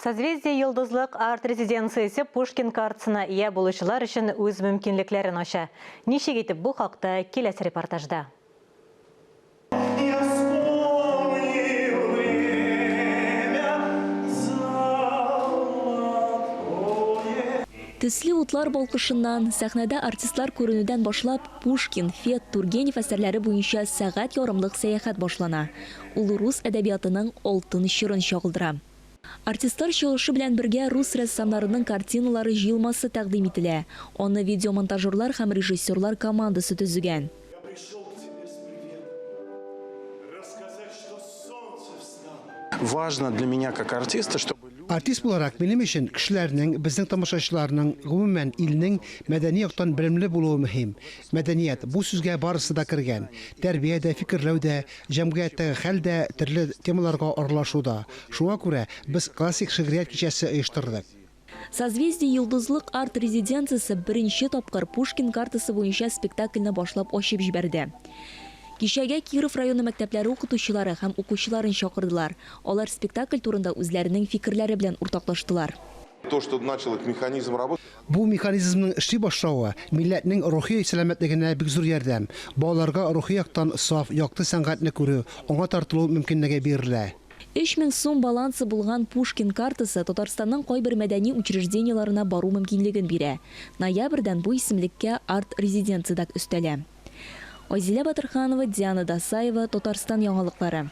Созвездие Йолдызлык арт-резиденциясе Пушкин картасына ия булучылар өчен үз мөмкинлекләрен ача. Ничек итеп, бу хакта киләсе репортажда. Төсле утлар балкышыннан, сәхнәдә артистлар күренүдән башлап, Пушкин, Фет, Тургенев әсәрләре буенча сәгать ярымлык сәяхәт башлана. Ул рус әдәбиятының алтын чорын чагылдыра. Артистлар чыгышы белән бергә рус рәссамнарының картиналары җыелмасы тәкъдим ителә. Аны видеомонтажерлар һәм режиссерлар командасы төзегән. Важно для меня как артиста, чтобы люди. Артист буларак, минем өчен кешеләрнең, безнең тамашачыларның, гомумән, илнең мәдәни яктан белемле булуы мөһим. Мәдәният, бу сүзгә барысы да кергән. Тәрбия дә, фикерләү дә, Җәмгыятьтәге хәл дә, төрле темаларга аралашу да. Шуңа күрә без классик шигърият кичәсе оештырдык. Созвездие-Йолдызлык арт-резиденциясе беренче тапкыр Пушкин картасы буенча спектакльне башлап ачып җибәрде. Кичәгә Киров районы мәктәпләре укытучылары һәм укучыларын чакырдылар. Алар спектакль турында үзләренең фикерләре белән уртаклаштылар. То, что начал этот механизм работать. Бу механизмның эшли башлавы, милләтнең рухи сәламәтлегенә бик зур ярдәм. Балаларга рухи яктан саф, якты сәнгатьне күрү, аңа тартылу мөмкинлеге бирелә. 3000 сум балансы булган Пушкин картасы Татарстанның кайбер мәдәни учреждениеләренә бару мөмкинлеген бирә. Ноябрьдән бу исемлеккә арт-резиденция дә өстәлә. Айзилә Батырханова, Диана Дасаева, Татарстан яңалыклары.